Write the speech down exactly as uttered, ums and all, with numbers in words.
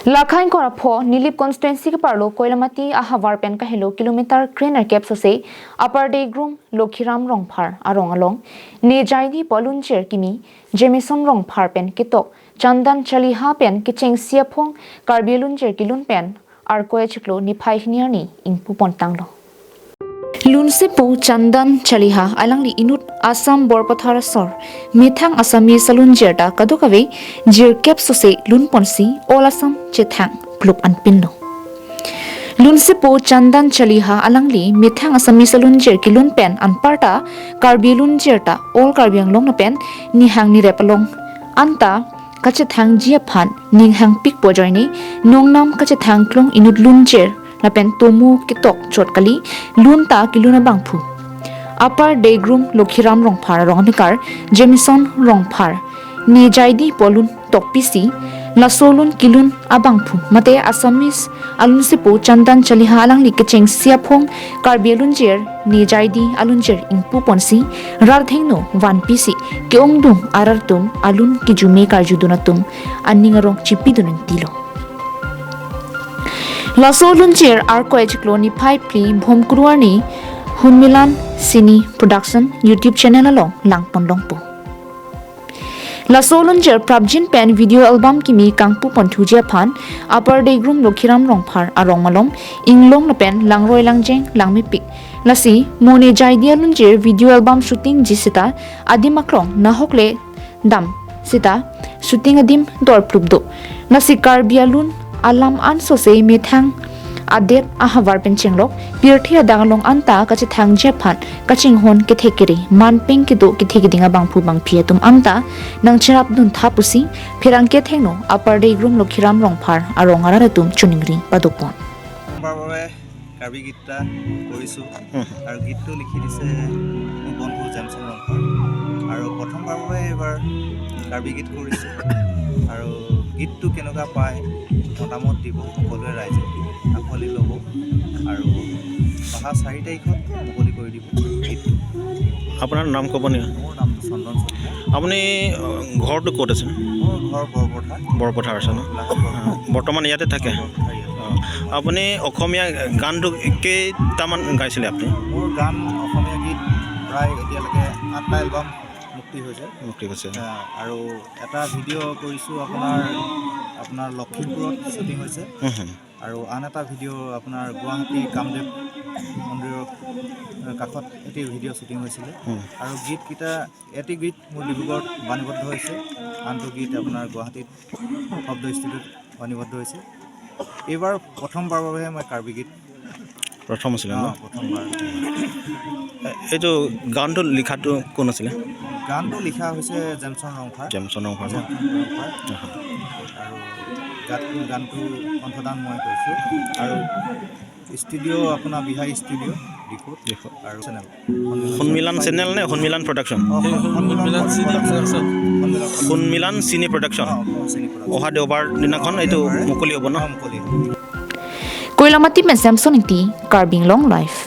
Lakhai Korapho Nilip constituency keparlo Koilamati ahavar pen kahelo kilometer krenerkep sose Upper Degrum Lokhiram Rongphar arong along Nejaidi pu alunjir kimi Jameson Rongphar pen ketok Chandan Chaliha pen kechengsi aphong Karbi alunjir kelun pen Arkoi achiklo niphai hini arni ingpu pontanglo. Lunsepo Chandan Chaliha alangli inut Assam Borpathar asor methang Assamese alunjir ta kadokave jirkep sose lunponsi all Assam chethang plup anpinlo. Lunsepo Chandan Chaliha alangli methang Assamese alunjir kelun pen anparta Karbi alunjir ta all Karbi Anglong lapen nihang nirep along anta kachethangji aphan ning hangpikpo ajoine nongnam kachethang klong inut lunjir lapen tomo ketok chot kali lun ta kelun abangphu. Upper Degrum Lokhiram Rongphar arong amekar Jameson Rongphar Nejaidi pu alun tokpisi laso lun kelun abangphu mate Assamese alunsepo Chandan Chaliha alangli kechengsi aphong Karbi alunjir Nejaidi alunjir ingpu ponsi rat hengno vanpisi ke-ongdung arat atum alun kejume karjudun atum aning arong chipidun intilo. Laso alunjir Arkoi achiklo niphai phli Bhomkuru arni Hunmilan Cine Production YouTube channel along langponlongpo. Laso alunjir prapjin pen video album kimi kangpu ponthuji aphan Upper Degrum Lokhiram Rongphar arong malom inglong lapen langroi langjeng langmepik. Lasi mo Nejaidi alunjir video album shootingji seta adim aklong nahokle dam seta shooting adim dor plup do. Lasi Karbi alun alam ansose methang adet ahavar pen chenglok pirthe adang along anta kachethangji aphan kachinghon kethe kere manpeng kedo kethe keding abangphu bangphi atum anta nangcherapdun tha pusi pherangke thengno Upper Degrum Lokhiram Rongphar arong arat atum choningri padopon. প্ৰথমবাৰৰ বাবে কাৰ্বি গীত এটা কৰিছোঁ। হুম। আৰু গীতটো লিখি দিছে মোৰ বন্ধু জেমছন ৰংফৰ। আৰু প্ৰথমবাৰৰ বাবে এইবাৰ কাৰ্বি গীত কৰিছোঁ। আৰু গীতটো কেনেকুৱা পায়, মতামত দিব সকলোৱে, ৰাইজে আঁকোৱালি ল'ব। আৰু অহা চাৰি তাৰিখত মুকলি কৰি দিব গীতটো। আপোনাৰ নাম ক'ব নেকি? মোৰ নামটো চন্দন চলিহা। আপুনি, অ, ঘৰটো ক'ত আছে? মোৰ ঘৰ বৰপথাৰ। বৰপথাৰ আছে ন? লাহন বৰপথাৰ। অ, বৰ্তমান ইয়াতে থাকে? বৰপথাৰ ইয়াতে। অ, আপুনি অসমীয়া গানটো কেইটামান গাইছিলে আপুনি? মোৰ গান, অসমীয়া গীত প্ৰায় এতিয়ালৈকে আঠটা এলবাম মুক্তি হৈছে। মুক্তি হৈছে। আহ, আৰু এটা ভিডিঅ' কৰিছোঁ আপোনাৰ, আপোনাৰ লখিমপুৰত শ্বুটিং হৈছে। হুম, হুম। আৰু আন এটা ভিডিঅ' আপোনাৰ গুৱাহাটী কামদেৱ মন্দিৰৰ কাষত এটি ভিডিঅ' শ্বুটিং হৈছিলে। হুম। আৰু গীতকেইটা, এটি গীত মোৰ ডিব্ৰুগড়ত বাণীবদ্ধ হৈছে, আনটো গীত আপোনাৰ গুৱাহাটীত শব্দ ষ্টুডিঅ'ত বাণীবদ্ধ হৈছে। এইবাৰ প্ৰথমবাৰৰ বাবে মই কাৰ্বি গীত। প্ৰথম আছিলে ন? অ, প্ৰথমবাৰ। এ-, এইটো গানটো লিখাটো কোন আছিলে? গানটো লিখা হৈছে জেমছন ৰংফাৰ। জেমছন ৰংফাৰ ন? জেমছন ৰংফাৰ। অহ। আৰু গান, গানটো কণ্ঠদান মই কৰিছোঁ। আৰু ষ্টুডিঅ' আপোনাৰ বিহাৰী ষ্টুডিঅ' ডিফুত। ডিফুত। আৰু চেনেল। সন্মিলন চেনেল নে সন্মিলন প্ৰডাকশ্যন? অ, এই সন্মিলন সন্মিলন চিনি প্ৰডাকশ্যন। সন্মিলন। সন্মিলন চিনি প্ৰডাকশ্যন। অ, অ, চিনি প্ৰডাকশ্যন। অহা দেওবাৰ দিনাখন এইটো মুকলি হ'ব ন? অ, মুকলি হ'ব। Koilamati pen Samson Ingti, Karbi Anglong Live.